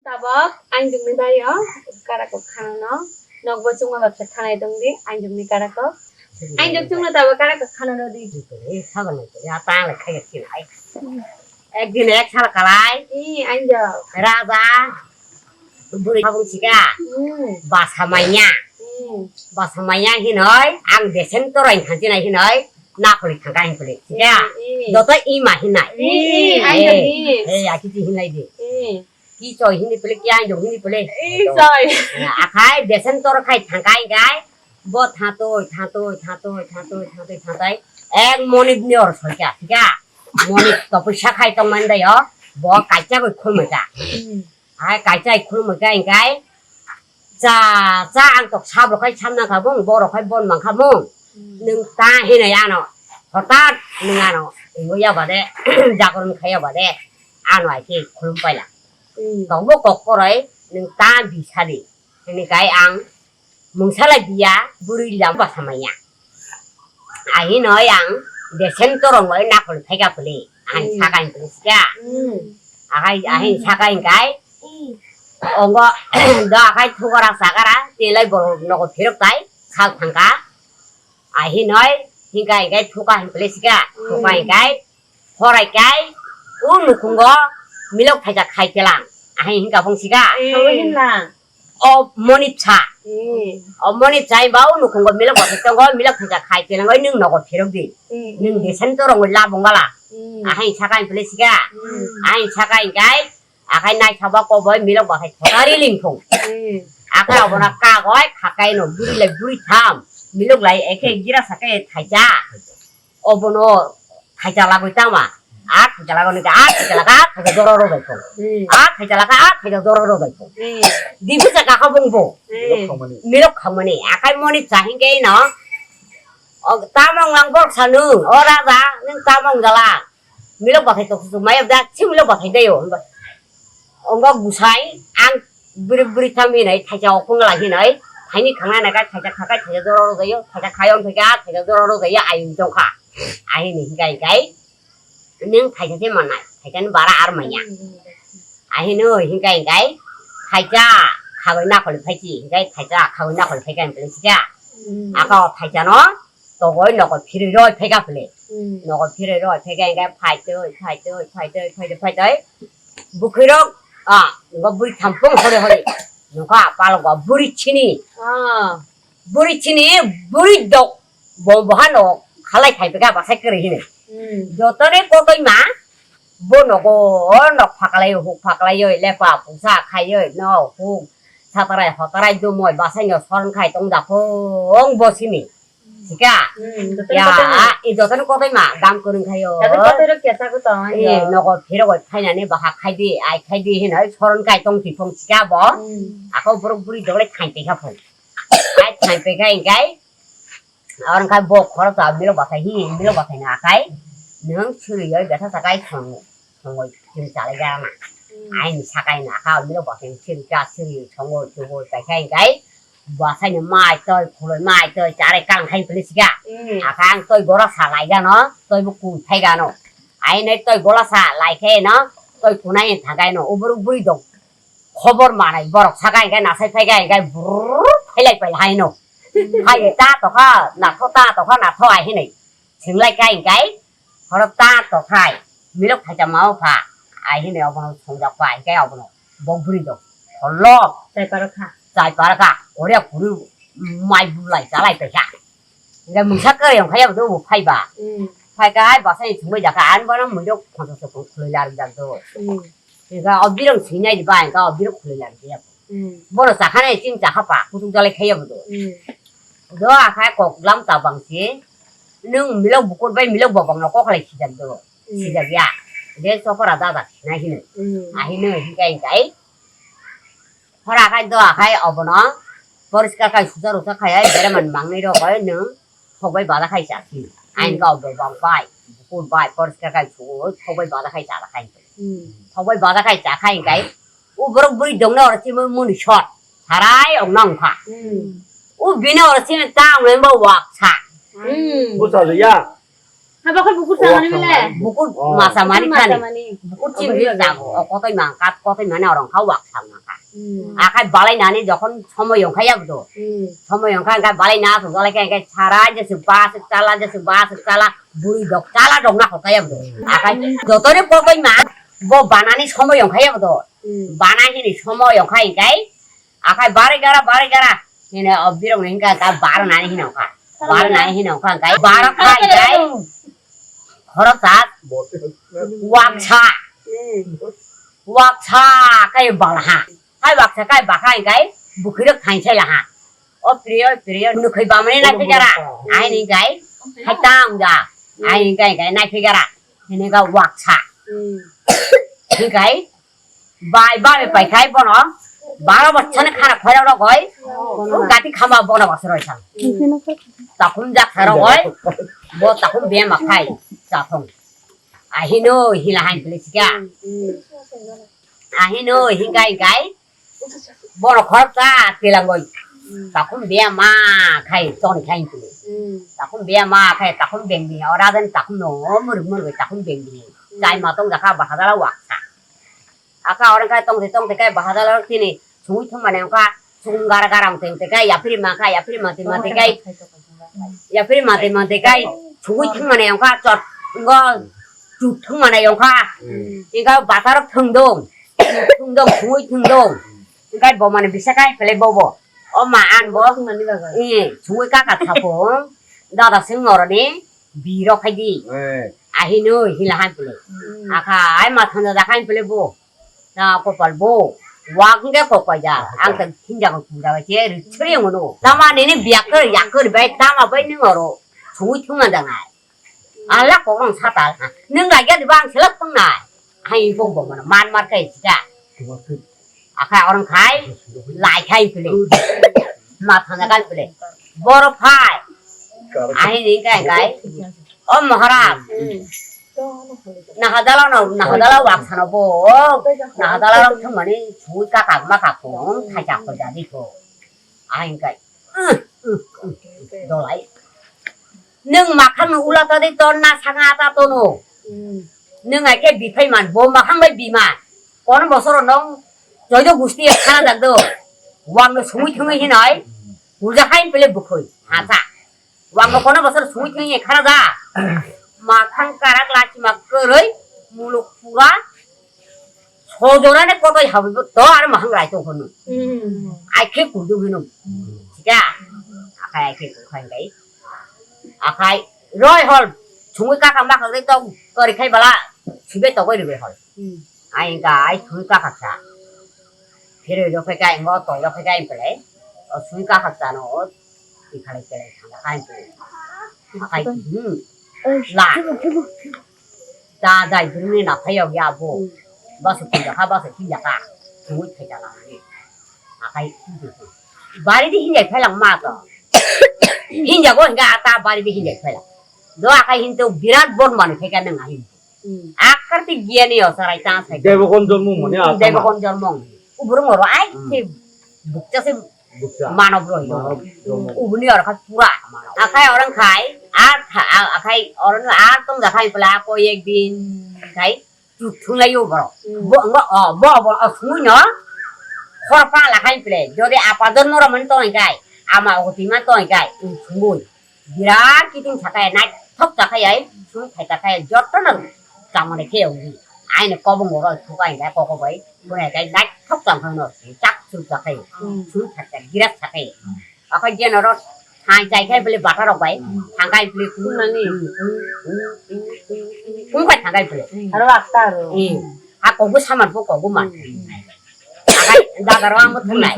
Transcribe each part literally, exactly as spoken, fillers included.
Tabok, ang jumni bayo, karako khano. Nokbo chungma baksa khanai tongdi, ang jumni karako. Ang jum chungno tabok karako khano rodi. Eh, sagal nai, ya tang le khaya sinai. Ek din ek sal kalai. Eh, ang jum. Raja. Buri habung sika. Hmm. Basa manya. Hmm. Basa manya hinoi, ang desen torai khanti nai hinoi. Nakoli thangka hinkuli. Ya. Hmm. Doto ima hinai. Hmm, ang jum. Eh, eh, ya kiti hinai di. Hmm. Ki choi hini pele, ki ang jong hini pele. Ei, choi. Ya, akhai desen tor khai thangkai gai. Bo thatoi, thatoi, thatoi, thatoi, thatoi, thatoi. Ek monit ni or solka, thika. Monit to puisa khai tong man dai o. Bo kaisa goi khulmai ka. Hmm. Hai kaisa khulmai ka ingkai. Cha, cha ang tok sab rok khai samna kha bung, bo rok khai bon mang kha bung. Hmm. Nung ta hinai ano. Hotat nung ano. Ingo ya bade, jagoron khaya bade. Ano ai ki khulum paila. Hmm. Tongbo kok koroi nwng ta bi sadi. Hini kai ang mungsa lai biya bwrwi lam basa manya. Ahinoi ang desen torong bai nakol phaika pwlwi. Ang Hmm. saka hing pwlwi sika. Hmm. Akai ahin Hmm. saka hing kai. Hmm. Ongo do akai thugara sagara telai borok nogo phirok kai khal thangka. Ahinoi hingka hingkai thuka hing pwlwi sika. Thuka Hmm. hingkai. Horai kai, o nukhungo milok thaisa khai kelang. Ahai hingka bong sika. Eh. Sabo hinla. O monit sa. Eh. O monit sa ba o nukhungo milok bathai tongo, milok thaisa khai kelang, oi nwng nogo phirok di. Eh, Nwng eh. desen torong oi labong bala. Eh. Ahai saka hing pwlwi sika. Hmm. Ahai saka hingkai, akai nai saba koboi milok bathai thotari lingthung. Eh. Akai obono kagoi khakai no buri lai buri tham. Milok lai eke gira sake thaisa. Obono thaisa lagoi tama. A thaisa lagoi nita, a thaisa laga, a thaisa doro ro dai thung. Hmm. A thaisa laga, a thaisa doro ro dai thung. Hmm. Dibi sa kaka bung bo. Hmm. Milok khamani. Akai moni chahing ke no. O tamong lang bor sanu. O raja, ning tamong jala. Milok bathai tok su maya da, si milok bathai dai o. Ongo gusai, ang bwrwi bwrwi tham hinai, thaisa okong lai hinai, thaini khangnai naikha, thaisa khakai, thaisa jora rw jaio, thaisa khai wng phaikha, thaisa jora rw jaio, ayung tongkha. Ahini hinkai hinkai, nwng thaisa se mannai, thaisani bara ar manya. Ahini hinka hinkai, thaisa khagwi nakholi phaisi, hinkai thaisa khagwi nakholi phaikha hinwi sika. Aka o thaisano, togoi nogo phirwi roi phaikha phle. Nogo phirwi roi phaikha hinkai, phaitoi, phaitoi, phaitoi, phaitoi, phaitoi. Bukhirok, ah, ngo buri thampung hore hore. Nokha palgo buri chini. Ah. Buri chini, buri dok. Bo bohano khalai khai bega basai kere hini. Hmm. Jotone kotoi ma, bo nogo, nok phaklai, huk phaklai, lepa, pusa khai, no, huk, satarai, hotarai, dumoi, basai no, soron khai, tong da, phung, bo sini. Sika. Hmm, jotoni Ya, kotoi ma. I jotoni kotoi ma, dam kwrwng khayo. Jotoni kotoi rok kesa ko tong, Eh, yo. Nogo phirogoi phainani bahak khaidi, ai khaidi hinoi soron kai tong tipong sika bo. Hmm. Ako borok buri dole thain tei kha phung. Ai thain tei kha ingkai, oro kha bo khoro ta milo bathai hi, milo bathai na akai. Nung suri yoi betha sakai song, songoi chini chalai gana. Hmm. Ai ni sakai na kha milo bathai suri ka suri songoi chugoi kai kha ingkai. Bwsai ni mai toi, khuloi mai toi, charai kang khai pili sika. Mm. Akha ang toi gora sa lai gano, toi bo kui phai gano. Ai nai toi gola sa lai khe no, toi kunai thang kai no, ubur uburi dong. Khobor manai borok saka hingkai nasai phai kai hingkai brrrr phai lai phai hai no. Mm. Hai ta tokha, na tho ta tokha, na tho ai hinai. Singlai kai hingkai, horo ta tokhai, milok thaisa mao pha, ai hinwi obono songjak pha, hinkhe obono bo bwrwi do, holok. Chai parokha. Chai parokha, ore kuru mai bulai chalai paikha. Hinkhe mungsa kwrwi wngkha yabo do bo phaiba. Mm. Phaikha ai bwsai thumbai jakha, ani bono muido khonsa se khulai larjak do. Mm. Hinkhe o birong swinai di ba, hinkhe o birong khulai larjak. Hmm. Bono chakha nai chini chakha pa, kutung jalai khaiya bo do. Hmm. Do akhai kok lam ta bang si, nung milok bukur bai milok bobong no kok lai sijak do. Hmm. Sijak ya. De sokora dada sinai hinoi. Hmm. Ahinoi hinkai hinkai. Hora akhai do akhai obono. Poriskar kai susa rusa khai ai, bere man mangnai rok oi nung. Thok bai baja khai cha si. Ain Hmm. kau bo bang bai, bukur bai, poriskar kai su, thok bai baja khai cha khai. Hmm. Thok bai baja khai cha khai kai. U borok buri dong na ora si mo muni shot. Sarai ong nang kha. Hmm. U bini ora si ta ong lemba wak sa. Hmm. Busa liya. Haba khe bukur samani bile? Bukur masa mani khani. Bukur chini jago. O kotoi man kat kotoi mane orang kha wak sama kha. Hmm. Akai balai nani jokhon somoy yong kha yabdo. Hmm. Somoy yong kha, kha balai na to, balai kha, kha sara je se bas chala, je se bas chala, buri dok chala dok na kha yabdo. Akai jotore kotoi man bo banani somoy yong kha yabdo. Hmm. Bana hini somoy yong kha kai. Akai bari gara, bari gara. Hini o birok ni hingka ka baro nani hino ka. Baro nani hino ka kai. Baro kai kai. Khoroksa. Waksa. Waksa kai balaha. Kai waksa kai bakai kai. Bukhirok thangsai laha. O priyo, priyo. Nukhoi bamani nai phigara. Aini kai. Hai tang ja. Aini kai kai nai phigara. Hini ka waksa. Hini kai. Bai bai pai khai bono baro bochani khana khoira rogoi. Gati khama bono basroi sang. Takhum jak sa rogoi. Bo takhum be ma khai. Takhum. Ahino hila han pili sika. Ahino hingai gai. Bono khorok ta tilangoi. Takhum be ma khai ton khai pili. Takhum be ma khai takhum beng bi. Ora den takhum no mur mur takhum beng bi. Chai ma tong jakha bahadala waksa. Aka orang kai tong tong kai bahadala tini sungui thung mane ongka sung gara gara ong teng kai yapri ma kai yapri ma te ma te kai yapri ma te ma te kai sungui thung mane ongka chot ngo chu thung mane ongka. Ika batar thung dong thung dong sungui thung dong kai bo mane bisa kai pele bobo o ma an bo. Sungui kaka thapung dada sing noroni. Biro khai di. Ahi no hila han pele. Aka ai ma thanda da khai pele bo. Na kopal bo. Wak nge kopai ja. Ang ta hinja ko hinja ko che ri chri ngono. Tama nini biak kar yak kar bai tama bai ni ngoro. Sungui thunga da ngai. Ala ko rong satal. Nung lai ga di bang selak pung nai. Hai bong bong mana man mar kai sida. Akhai orang khai lai khai pele. Ma thana kai pele. Boro phai. Ahi ni kai kai. O Maharaj. Nahadala no nahadala wak sana bo. Nahadala rok thang mani sui ka kak ma kak ko. Thai chak ko jadi ko. Ahi kai. Dolai. Nwng makhang no ula ta de ton na sanga ta tono. Nwng ai ke bithai man bo makhang bai bima. Kono bosoro nong joido gusti khana jak do. Wang no sumui thumui hinai. Puja hai pele bukhoi. Hasa. Wang no kono bosoro sumui thumui khana ja. Makhang karak lachi mak koroi. Muluk pura. Sojorane kotoi habibo to aro mahang rai tong hono. Ai khe kudu hino. Sida. Akhai ai khe kukhai dai. Akhai roi hol. Sungui kaka makha dai tong kori khai bala. Sibe togoi ribe hol. Ai ga ai sungui kaka sa. Phiroi rok khai kai ngo toi rok khai kai pele. O sungui kaka sa no. Ikhalai kelai thangkha kain twi. Akai, hmm. La. Da dai bini na phayok ya bo. Baso kinjakha, baso kinjakha. Thumui phaita langni. Akai, bari di hinjai phailang ma to. Hinjago hinga ata bari di hinjai phailang. Do akai hinto birat bon mani phaika nang ahin. Akar ti giani o sarai ta sai. Debokon jormo mani akar. Debokon jormo. Uburung oro ai, hmm, se bukcha se. Bukcha. Manob roi. Manob roi. Ubuni oro kha pura. Akhai orang khai, ar kha-, a-, akhai orang ar tong da khai pela ko ek din khai, chuk thung lai yo boro. Hmm. Bo, ngo, o, bo, bo, o, sungui no. Khor pa la khai pele. Jodi apa don moro man tong khai, ama o ti man tong khai, u sungui. Birat kiting sakai, naithok sakai ai, sung thai sakai, joto no chamani khe ongdi. Aini kobong oro sukai dai koko bai, bunai dai naithok cham phang no, chak chuk sakai, sung thai sakai, birat sakai. Akhai je noro thang chai khai bele bata rok bai, thang khai bele kung nani, kung khai thang khai bele. Aro akta aro. Ha kogu saman po kogu man. Akai dada ro ang thung nai.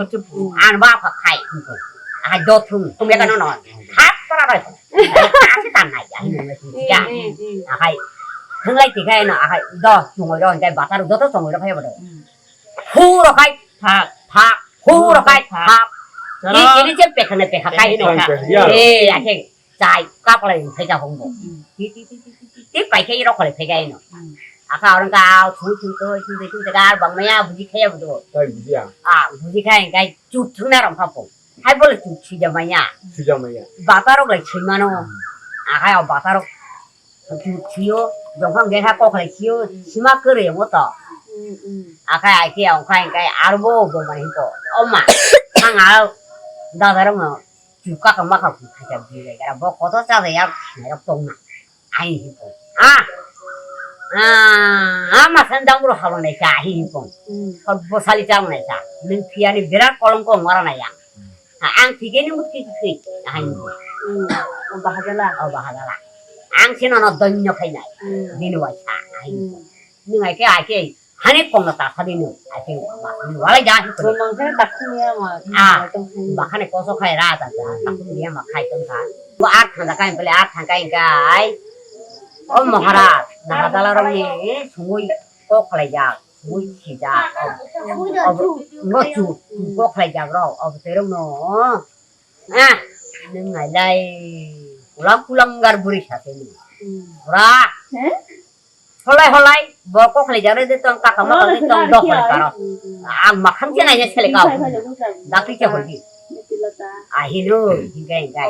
An ba kha khai. Akai do thung. Thung ya kan no. Hat para bai. Asi tan nai ya. Ya. Akai thung lai ti khai no akai do thung ro kai batar do to thung ro khai ba do. Hu ro kai. Thak thak. Hu ro kai. Thak. Ni kini che pekha ne pekha kai no kha. Eh, ya ke. Chai, kaplai phai ka hong bo. Ti, ti, ti, ti, ti, ti, ti, pai khe rok kholai phai ka ino. Akha orang ka, thung, thung, thung, thung, thung, thung, ar bang maya, buji khe ya budo. Tai buji ya. Ah, buji khe, kai, chuk thung na rong kha po. Hai bole chuk sui ja maya. Sui ja maya. Bata rok lai sui mano. Akha o bata rok. Siyo, jongkhang dekha kokhlai siyo, sima kwrwi wngo to. Akhai aike ongkhai hingkhai arbo bo mani hinko. O ma, ang a dada rok no chuka ka maka ku khacha bi lai gara bo koto cha da yak sinai rok tong na. Ai hinko. A, a, a ma san dang bro halong nai cha hi hinko. Sot bo sali cha nai cha. Nung phiya ni birat kolongko ngora na yang. Ang thike ni mut ki ki. Ai hinko. Bahagala. O bahagala. Ang sino no donyo khai nai. Bini wai sa. Ai hinko. Nung ai ke ai ke. Hani kong na ta khadi no, I think, ba, ni wala ja hi ko. Bumang khe takhum ya ma. Ah, ba khane koso khai ra ta ta, takhum ya ma khai tong kha. Bo ar thang kai pele ar thang kai kai. O Maharaj, na hadala rong ni sungui ko khlai ja, sungui si ja. O, o, no chu, ko khlai ja ro, o te rong no. Ah, nung ngai lai, kulang kulang gar buri sa te ni. Pura. Holai holai, bo kokhlai jare de tong kaka maka de tong dok holai karo. Ang makham je nai sele kau. Dakti che holdi. Ahinu, hingai hingai.